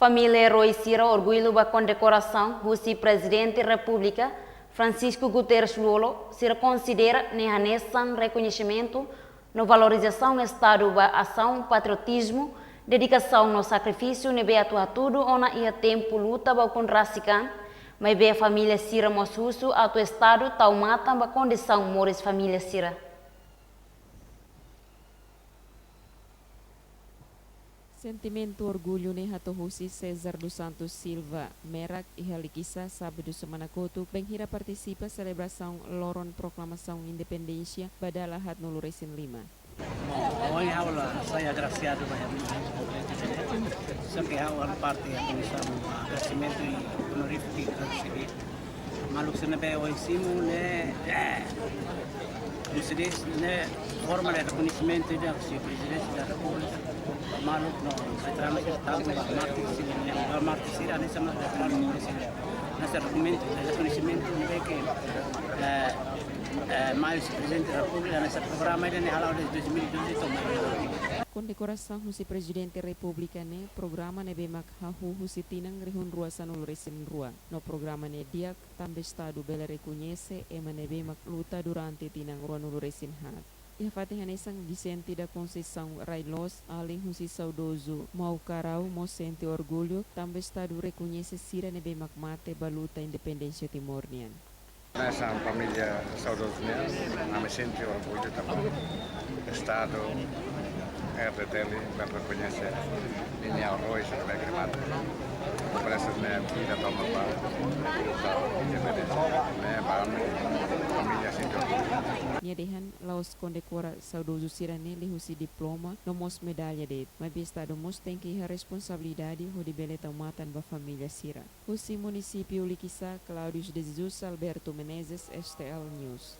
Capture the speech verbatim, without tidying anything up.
Família eroi sira orgullu ba kondekorasaun husi Prezidente Repúblika, Francisco Guterres Lú-Olo, sira konsidera ne'e hanesan rekoñesimentu no valorizasaun Estadu ba asaun patriotizmu, dedikasaun no sakrifísiu ne'ebé atu hatudu ona iha tempu luta ba ukun rasik an, maibé família sira mós husu atu Estadu tau matan ba kondisaun moris família sira. Sentimentu orgullu ne'e hato'o husi César dos Santos Silva Merak iha Likisá, sábadu semana kotuk, bainhira partisipa selebrasaun loron proklamasaun independénsia ba dala haatnulu resin lima. Bom, ohin ha'u la sai agraciado ba, sempre ha'u parte da comissão agradecimento e honorífico que recebi. Maluk sira ne'ebé ohin simu ne'e, eh, husi ne'e forma de rekoñesimentu ida husi Prezidente da Repúblika. Maluk no veteranu sira tanba mártir sira, ba mártir sira hanesan veteranu sira. Hanesan dokumentu, rekoñesimentu ne'ebé ke, eh, eh, mai husi Prezidente da Repúblika, hanesan programa ida ne'e hala'o desde dois mil e doze to'o mai. Kondekorasaun husi Prezidente Repúblika ne'e programa ne'ebé mak hahú husi tinan rihun rua sanulu resin rua. No programa ne'e di'ak, tanba Estadu bele rekoñese ema ne'ebé mak luta durante tinan ruanulu resin haat. Iha fatin hanesan, Vicente da Conceição Rai Loos, alin husi saudozu Mau Karau, mós sente orgullu, tanba Estadu rekoñese sira ne'ebé mak mate ba luta independénsia Timor nian. Hanesan família saudozu nian, ami sente orgullu tanba Estadu R D T L bele rekoñese ninia eroi sira ne'ebé ke mate. Por isso ne'e ida toma ba luta independénsia ne'e ba ami, família sente orgullu. Nia dehan la'ós kondekora saudozu sira ne'e liuhusi diploma no mós medalla de'it, maibé Estadu mós tenke iha responsabilidade hodi bele tau matan ba família sira. Husi munisípiu Likisá, Claudius de Jesus, Alberto Menezes, S T L News.